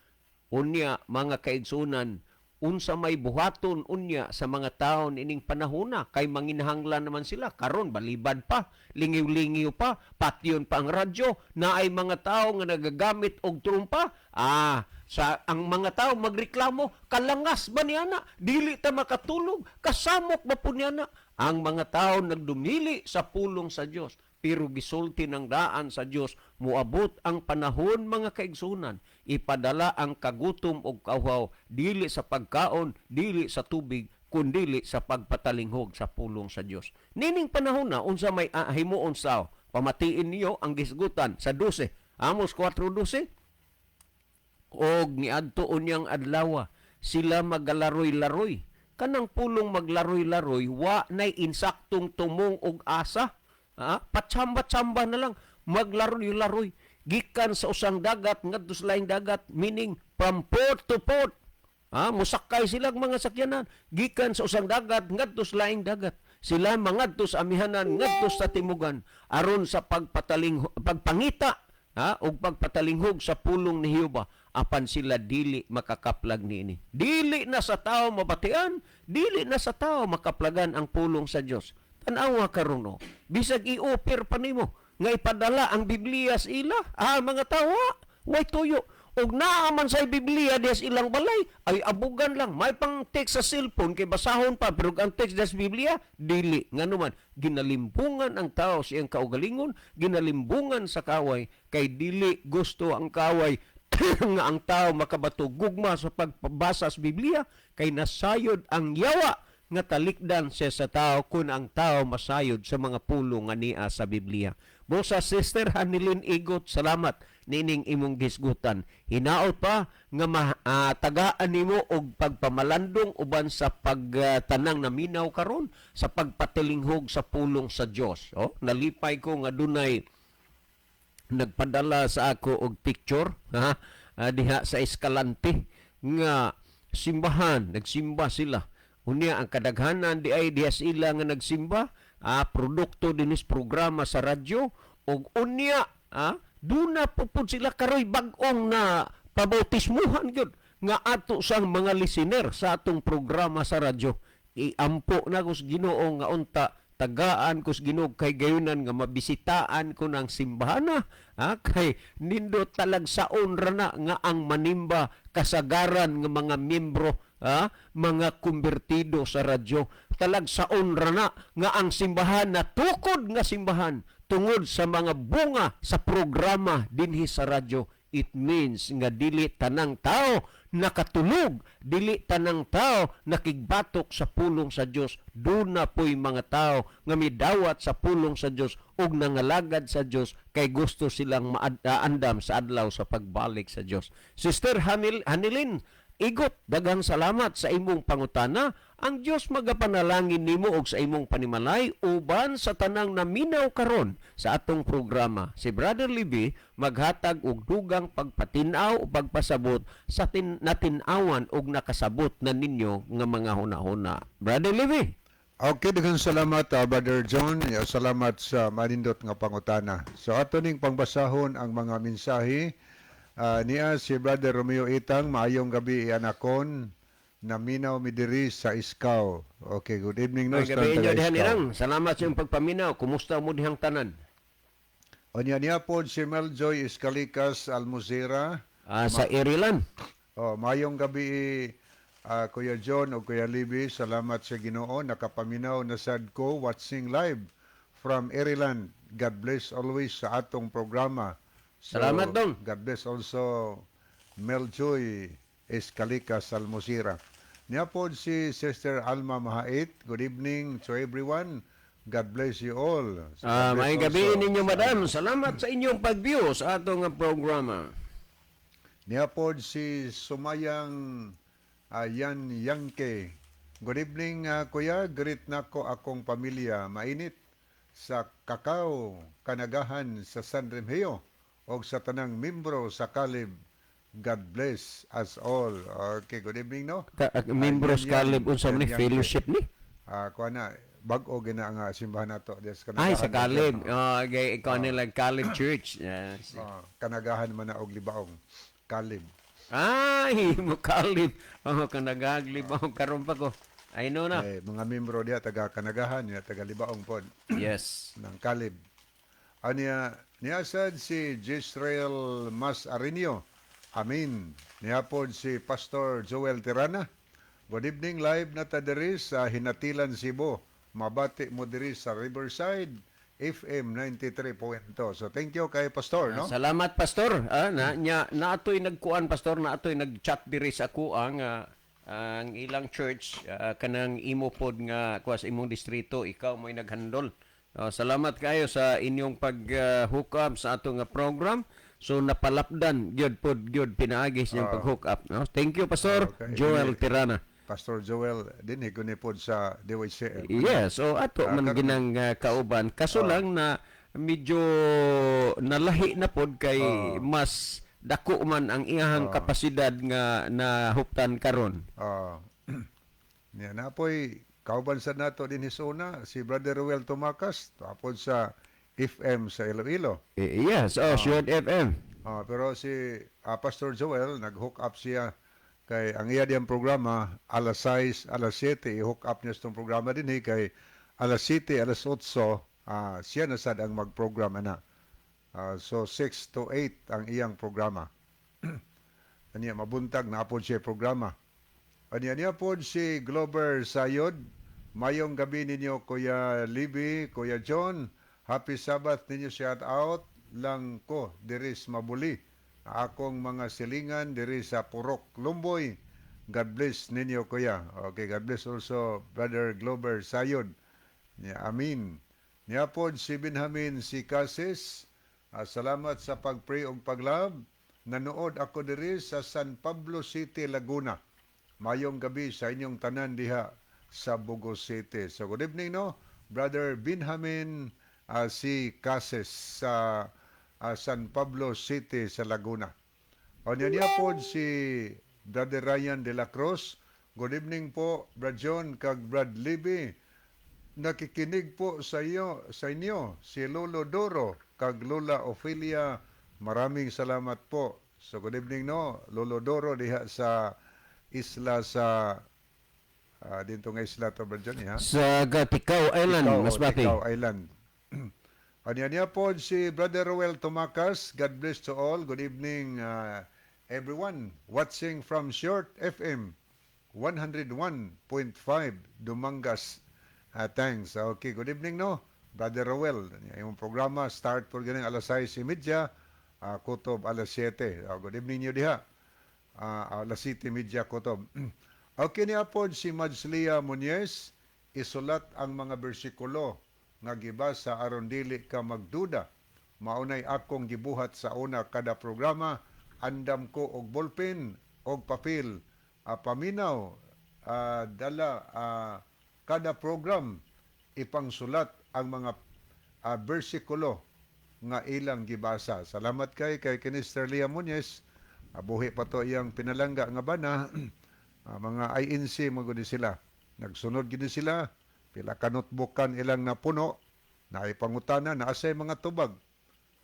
Unya, mga kaigsunan, unsa may buhaton unya sa mga taon ining panahona? Kay manginahanglan naman sila karon, balibad pa, lingiw-lingiw pa, patyon pa ang radyo, naay mga tao nga nagagamit og trumpa. Sa ang mga tao magreklamo, "Kalangas ba niya na, dili ta makatulog, kasamok ba po niya na?" Ang mga tao nagdumili sa pulong sa Dios, pero gisulti ng daan sa Dios, moabot ang panahon, mga kaigsunan, ipadala ang kagutom og kauhaw, dili sa pagkaon, dili sa tubig, kundili sa pagpatalinghog sa pulong sa Dios. Nining panahon na, unsa may himuon sa pamatiin niyo ang gisgutan sa 12, Amos 4:12, "Og niadto unyang adlawa, sila magalaroy-laroy." Kanang pulong maglaroy-laroy, wa nay insaktong tumong og asa. Ha? Patsamba-tsamba na lang, maglaroy-laroy gikan sa usang dagat ngadto sa laing dagat, meaning from port to port. Ah, musakay sila ang mga sakyanan gikan sa usang dagat ngadto sa laing dagat. Sila mangadto sa amihanan ngadto sa timugan aron sa pagpataling pagpangita, ha, og pagpatalinghog sa pulong ni Jehova, apan sila dili makakaplag niini. Dili na sa tao mabatian, dili na sa tao makaplagan ang pulong sa Dios. Tan-awa karon, no. Bisag i-offer pa nimo nga ipadala ang Biblia sa ila, mga tawo, way tuyo. Og naa man sa Biblia diya sa ilang balay, ay abugan lang. May pang text sa cellphone kay basahon pa, pero ang text diya sa Biblia, dili. Ngano man, ginalimbungan ang tao sa iyang kaugalingon, ginalimbungan sa kaway, kay dili gusto ang kaway nga ang tao makabato gugma sa pagbasa sa Biblia, kay nasayod ang yawa nga talikdan siya sa tao kung ang tao masayod sa mga pulong nga nia sa Biblia. Busa, Sister Hanilin Igot, salamat nining imong gisgutan. Hinaot pa nga tagaan nimo og pagpamalandong uban sa pagtanang naminaw karon sa pagpatilinghog sa pulong sa Dios. Oh, nalipay ko nga dunay nagpadala sa ako og picture, ha, diha sa Escalante nga simbahan, nagsimba sila. Unya ang kadaghanan di ay diha sila nga nagsimba, produkto dinis programa sa radyo, og unya duna po pud sila karoy bag-ong na pabautismuhan gyud nga ato sang mga listener sa atong programa sa radyo. Iampo na ko sa Ginoo nga unta tagaan ko sa Ginoo kay gayunan nga mabisitaan ko ng simbahan na, kay nindot talagsaon ra na nga ang manimba kasagaran nga mga miyembro, mga kumbertido sa radyo. Talagsaon ra na nga ang simbahan na tukod nga simbahan tungod sa mga bunga sa programa dinhi sa radyo. It means nga dili tanang tao nakatulog, dili tanang tao nakigbatok sa pulong sa Dios. Duna po'y mga tao nga midawat sa pulong sa Dios ug nangalagad sa Dios kay gusto silang maandam sa adlaw sa pagbalik sa Dios. Sister Hanilin Igot, daghang salamat sa imong pangutana. Ang Dios magapanalangin nimo og sa imong panimalay uban sa tanang naminaw karon sa atong programa. Si Brother Libby maghatag og dugang pagpatin-aw o pagpasabot sa natin-awan og nakasabot na ninyo nga mga hunahuna. Brother Libby. Okay, daghang salamat, Brother John. Ya, salamat sa manindot nga pangutana. So ato ning pangbasahon ang mga mensahe. Niya si Brother Romeo Itang, "Maayong gabi anakon, naminaw mi diri sa Iskaw." Okay, good evening, no. Ay, gabi sa inyo taga dihan Iskaw. Irang. Salamat sa iyong pagpaminaw. Kumusta mo dihang tanan? Unya niya po si Meljoy Escalikas Almuzera. Sa Irilan. Oh, maayong gabi, Kuya John o Kuya Libby, salamat sa Ginoo, nakapaminaw na sad ko, watching live from Ireland. God bless always sa atong programa. So, Salamat, Dong. God bless also Meljoy Escalikas Almuzera. Niya po si Sister Alma Mahait. "Good evening to everyone. God bless you all." So, God bless Maayong gabi also ninyo, sa madam. Salamat sa inyong pag-view sa atong programa. Niya po si Sumayang Ayan Yangke. "Good evening, Kuya. Greet nako akong pamilya. Mainit sa Kakao, Kanagahan sa San Remigio og sa tanang membro sa Caleb. God bless us all." Okay, good evening, no? Membros Yan, yan. Caleb, unsa man ni Yan, yan. fellowship ni? Kuha na, bag-o gina nga simbahan nato diya sa Kanagahan. Ay, sa Caleb. Oh, okay, ikaw nila Caleb Church. Yes. Kanagahan man na og Libaong. Caleb. Ay, mo Caleb. Oh, Kanagahan Libaong karon pa ko. I know na. Eh, mga membro diya taga Kanagahan, diya taga Libaong pod ng Caleb. Anya niya sad si Jisrael Mas Arinio. Amin. Niya pod si Pastor Joel Tirana. "Good evening, live na ta diri sa Hinatilan, Cebu. Mabati mo diri sa Riverside FM 93.2." So thank you kay Pastor, no? Salamat, Pastor. Na nya naatoy nagkuan, Pastor, naatoy nag-chat diri sa kuang nga ang ilang church, kanang imo pod nga kuha sa imong distrito, ikaw mo'y naghandol. Salamat kayo sa inyong pag-hook up sa atong nga program. So napalapdan gyud pod gyud pinaagi sa inyong pag-hook up, no? Thank you, Pastor Joel Tirana. Pastor Joel din ni pod sa DYCM. Yes, so ato man ginang kauban. Kaso lang na medyo nalahi na pod kay mas Dako man ang iyahang kapasidad nga nahuptan karon. Ah. Niya na po'y kauban sa nato din hisuna si Brother Ruel Tumakas tapos sa FM sa Iloilo. Eh, yes, oh, Short FM. Ah, pero si Pastor Joel nag-hook up siya kay ang iya diyang programa alas 6, alas 7 i-hook up niya sa itong programa din eh, kay alas 7, alas 8 siya na sad ang mag-program ana. So 6 to 8 ang iyang programa. Anya mabuntag na pod siya programa. Anya niya pod si Glover Sayod. Mayong gabi ninyo, Kuya Libby, Kuya John. Happy Sabbath ninyo, shout out lang ko diri sa Mabuli. Akong mga silingan diri sa Purok Lumboy. God bless ninyo, Kuya. Okay, God bless also, Brother Glover Sayod. Nya, amin. Niya pod si Benjamin si Casis. Salamat sa pag-pray ug paglove. Nanood ako diri sa San Pablo City, Laguna. Mayong gabi sa inyong tanan diha sa Bogo City. So good evening, no, Brother Benjamin si Cases sa San Pablo City sa Laguna. O niya niya po si Brother Ryan de la Cruz. Good evening po, Brad John kag Brad Libby. Nakikinig po sa iyo, sa inyo si Lolo Doro kag Lola Ophelia. Maraming salamat po. So good evening, no, Lolo Doro diha sa isla sa dito nga isla to, Brad John, ha? Sa Ticao Island, Ticao, Masbate. Ticao Island. Anya niya po si Brother Roel Tumakas. God bless to all. Good evening, everyone watching from Short FM 101.5 Dumangas. Thanks. Okay, good evening, no, Brother Roel. Yung programa start po ganing alas 6:30, kutob alas 7. Good evening niyo diha. Alas 7:30 kutob. Okay, niya po si Majlia Muñez, isulat ang mga bersikulo nga gibasa aron dili ka magduda. Maunay akong gibuhat sa una kada programa, andam ko og ballpen og papel. Paminaw dala kada program ipangsulat ang mga bersikulo nga ilang gibasa. Salamat kay Kinister Lia Muñez. Buhi pa to iyang pinalangga nga bana. Mga INC mga gud sila. Nagsunod gid sila. Pila ka notebookan ilang napuno. Naipangutana na asay mga tubag.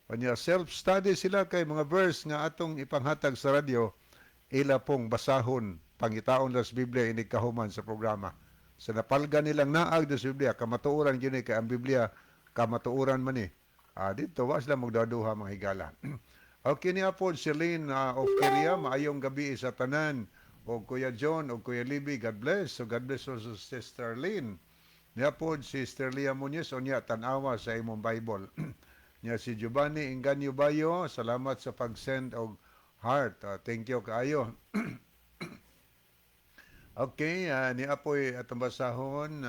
Kanya self-study sila kay mga verse nga atong ipanghatag sa radyo ila pong basahon, pangitaon las Biblia inig kahuman sa programa. Sa napalga nilang naag sa Biblia, kamatuoran gyud ni kay ang Biblia kamatuoran man ni. Dito wa sila magdaduha, mga higala. Okay, niya po si Lynn of Korea, maayong gabi sa tanan. O Kuya John, o Kuya Libby, God bless. So God bless also Sister Lynn. Niya po si Sister Leah Muñoz, o niya, tanawa sa imong Bible. Niya si Giovanni Inganyo Bayo, salamat sa pag-send og heart. Thank you kaayo. Okay, niya po'y atong basahon.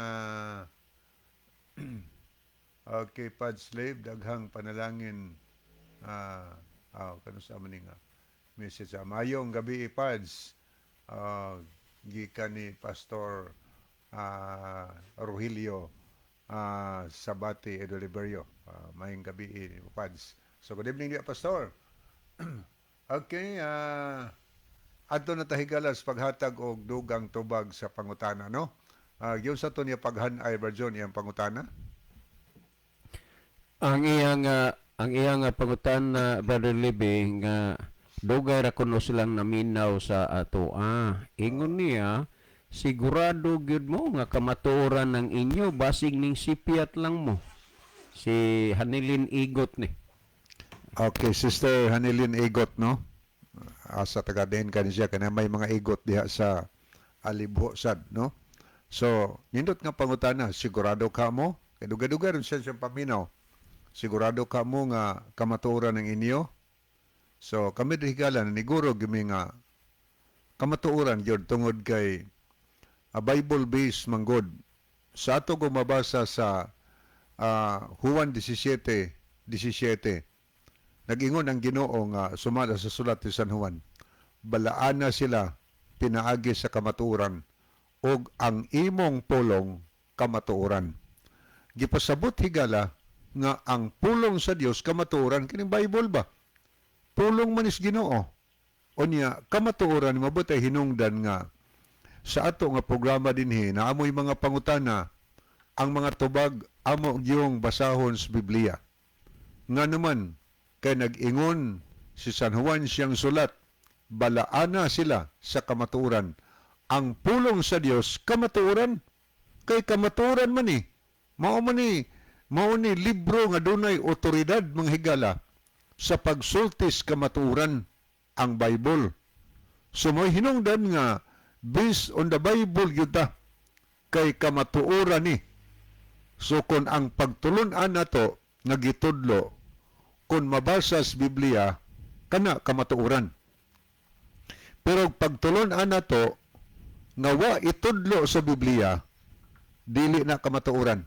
Okay, Pad Slave, daghang panalangin. Kano sa man nga message. Mayong gabi, Pads. Gikan ni Pastor Rogelio Sabati Edoliberio. Mayong gabi, Pads. So good evening diya, Pastor. Okay, adto na ta, higala, sa paghatag og dugang tubag sa pangutana, no? Yun sa to niya paghan-ay, Brad John, iyang pangutana. Ang iyang pangutana, Brother Libby, nga dugay ra kuno silang naminaw sa atoa. Ingon niya, sigurado gyud mo nga kamatuoran ng inyo, basig ning sipiat lang mo. Si Hanilin Igot ni. Okay, Sister Hanilin Igot, no? Asa taga din ka ni siya kana may mga igot diha sa Alibo sad, no? So, nindot nga pangutana, sigurado ka mo? Kay dugay-dugay rin siya siyang paminaw. Sigurado ka mo nga kamatuoran ng inyo? So, kami diri, higala, naniguro gimi nga kamatuoran gyud tungod kay a Bible based man gud. Sa ato kung mabasa sa Juan 17:17, nag-ingon ang Ginoo nga sumala sa sulat ni San Juan, balaana sila pinaagi sa kamatuoran ug ang imong pulong kamatuoran. Gipasabot, higala, nga ang pulong sa Dios kamatuoran, kining Bible ba? Pulong man is Ginoo. Unya kamatuoran, mabutay hinungdan nga sa ato nga programa dinhi na amoy mga pangutana, ang mga tubag amo giyong basahon sa Biblia. Nga naman kay nag-ingon si San Juan siyang sulat, balaana sila sa kamatuoran. Ang pulong sa Dios kamatuoran, kay kamatuoran man ni. Mao ni libro nga dunay otoridad, mga higala, sa pagsultis kamatuoran, ang Bible. So mo'y hinungdan nga based on the Bible gyud ta kay kamatuoran ni. So kung ang pagtulun-an nato nga gitudlo, kung mabasa sa Biblia, kana kamatuoran. Pero pagtulun-an nato nga wa itudlo sa Biblia, dili na kamatuoran.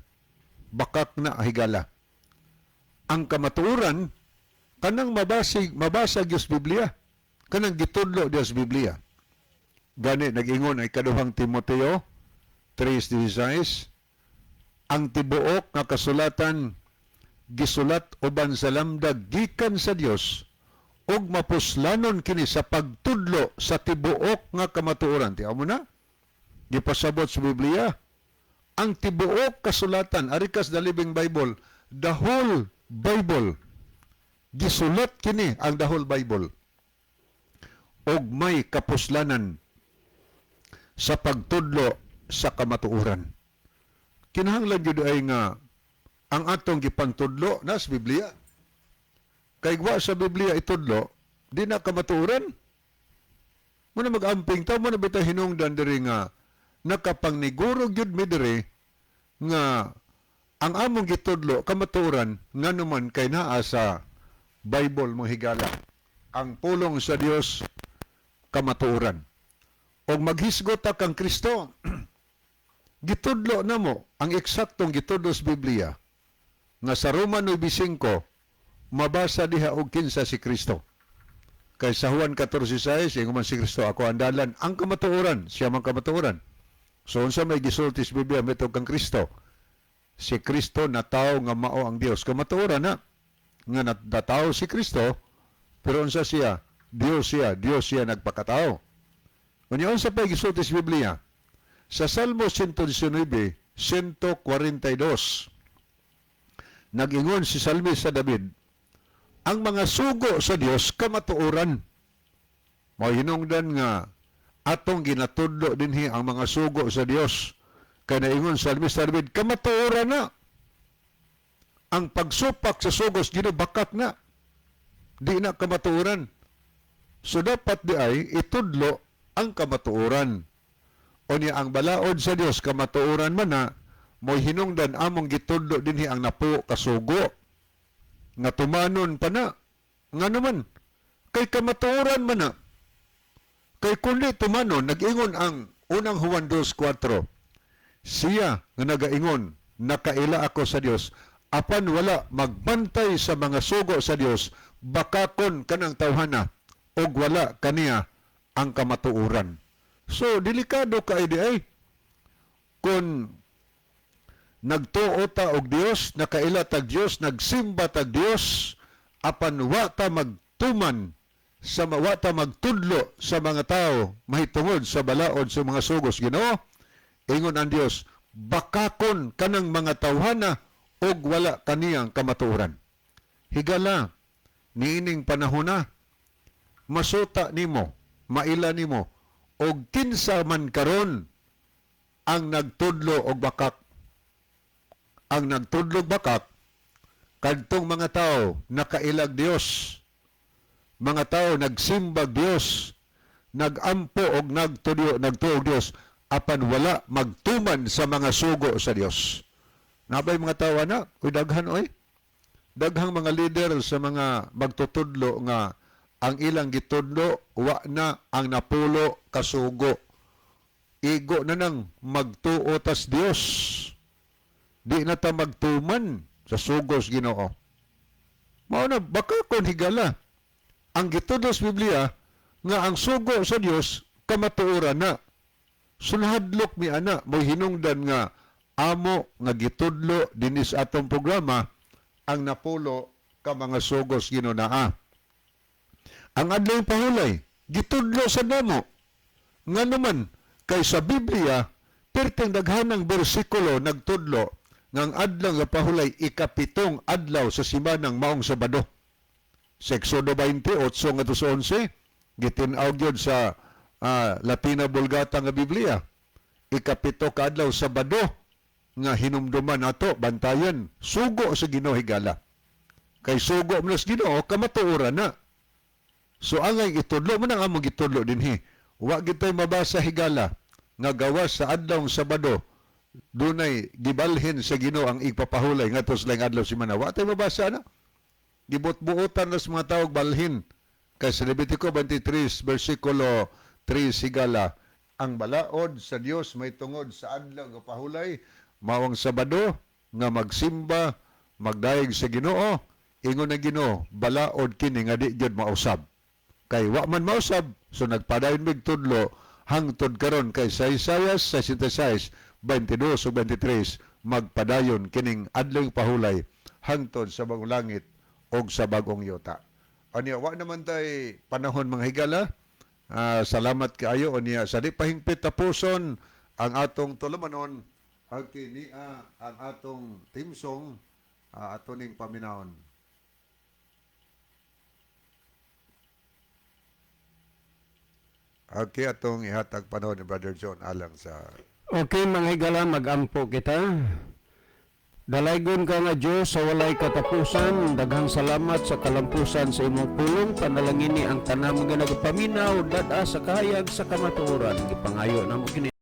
Bakak na, higala. Ang kamatuoran kanang mabasa gyud sa Biblia, kanang gitudlo diya sa Biblia. Gani nag-ingon ay Ikaduhang Timoteo 3:16, ang tibuok nga kasulatan gisulat uban sa lamdag gikan sa Dios ug mapuslanon kini sa pagtudlo sa tibuok nga kamatuoran. Tiyaw mo na, gipasabot sa Biblia ang tibuok kasulatan, ari kas the Living Bible, the whole Bible, gisulat kini ang the whole Bible ug may kapuslanan sa pagtudlo sa kamatuoran. Kinahanglan gyud ay nga ang atong gipantudlo na sa Biblia. Kay wa sa Biblia itudlo, di na kamatuoran. Muna mag-amping ta mo na bitaw hinungdan diri nga nakapangniguro gyud mi diri nga ang among gitudlo kamatuoran, nganuman kay naa sa Bible, mga higala. Ang pulong sa Dios kamatuoran. Og maghisgot ta kang Kristo, gitudlo namo ang eksaktong gitudlo sa Biblia nga sa Roma 9:5 mabasa diha og kinsa si Kristo. Kay sa Juan 14:6, ingon man si Kristo, "Ako ang dalan, ang kamatuoran," siya man kamatuoran. So unsa may gisulti sa Biblia mitug kang Kristo? Si Kristo natawo nga mao ang Dios. Kamatuoran na nga natawo si Kristo, pero unsa siya? Dios siya, Dios siya nagpakatao. Unya unsa pa gisulti sa Biblia? Sa Salmo 119, 142, nag-ingon si Salmista David, ang mga sugo sa Dios kamatuoran. Mao hinungdan nga atong ginatudlo dinhi ang mga sugo sa Dios. Kay naingon sa Salmista David, kamatuoran na. Ang pagsupak sa sugos Ginoo bakak na. Di na kamatuoran. So dapat di ay itudlo ang kamatuoran. O niya ang balaod sa Dios kamatuoran man na, mo'y hinungdan among gitudlo dinhi ang napulo ka sugo nga tumanon pa na. Nga naman kay kamatuoran man na. Kay kundi tumanon, nag-ingon ang Unang Juan 2:4, siya nga nagaingon, "Nakaila ako sa Dios," apan wala magbantay sa mga sugo sa Dios, bakakon kanang tawhana ug wala kaniya ang kamatuoran. So delikado kay di ay kung nagtuo ta og Dios, nakaila tag Dios, nagsimba tag Dios, apan wa ta magtuman sa wa ta magtudlo sa mga tao mahitungod sa balaod sa mga sugos Ginoo, ingon ang Dios, bakakon kanang mga tawhana ug wala kaniyang kamatuoran. Higala, niining panahon na, masuta nimo, maila nimo, og kinsa man karon ang nagtudlo og bakak. Ang nagtudlo og bakak, kadtong mga tao nakailag Dios, mga tao nagsimbag Dios, nagampo og nagtuyo, nagtuo og Dios, apan wala magtuman sa mga sugo sa Dios. Nabay mga tao ana, uy, daghan oy. Daghang mga leader sa mga magtutudlo nga ang ilang gitudlo wa na ang napulo kasugo. Igo na nang magtuo tas Dios. Di na ta magtuman sa sugos Ginoo. Mao na baka kon, higala. Ang gitudlo sa Biblia nga ang sugo sa Dios kamatuoran na. Sunhadlok mi ana, mo'y hinungdan nga amo nga gitudlo dinis atong programa ang napulo ka mga sugos Ginoo naa. Ang adlaw pahulay, gitudlo sa namo. Nga naman, kay sa Biblia, perteng daghanang bersikulo nagtudlo nga ang adlaw nga pahulay ikapitong adlaw sa simanang maong Sabado. Sa Exodo 20, 8 ngadto sa 11, gitin-aw gyud sa Latina Vulgata nga Biblia. Ikapito ka adlaw, Sabado, nga hinumduman nato bantayan sugo sa Ginoo, higala. Kay sugo mo na sa Ginoo, kamatuoran na. So angay itudlo mo nang among gitudlo dinhi. Wa gid tay mabasa, higala, nga gawas sa adlawng Sabado dunay gibalhin sa Ginoo ang igpapahulay ngadto sa laing adlaw semana. Wa tay mabasa na. Gibot-buotan na sa mga tawag balhin. Kay sa Levitico 23 versikulo 3, higala, ang balaod sa Dios may tungod sa adlaw nga pahulay mao ang Sabado nga magsimba, magdayeg sa Ginoo. Ingon ang Ginoo, balaod kini nga di gyud mausab. Kay wa man mausab, so nagpadayon mig tudlo hangtod karon kay sa Isaias 66, 22 ug 23, magpadayon kining adlaw pahulay hangtod sa bagong langit og sa bagong yuta. Unya wa naman tay panahon, mga higala. Salamat kaayo. Unya sa di pahingpit, tapuson ang atong tulumanon ang kinia ang atong theme song, ato ning paminawon. Okay, atong ihatag panahon ni Brother John alang sa Okay, mga higala, magampo kita. Dalaygon ka nga Diyos sa walay katapusan, daghang salamat sa kalampusan sa imong pulong. Panalangini ang tanang mga nagapaminaw, dad-a sa kahayag sa kamatuoran. Gipangayo namo kini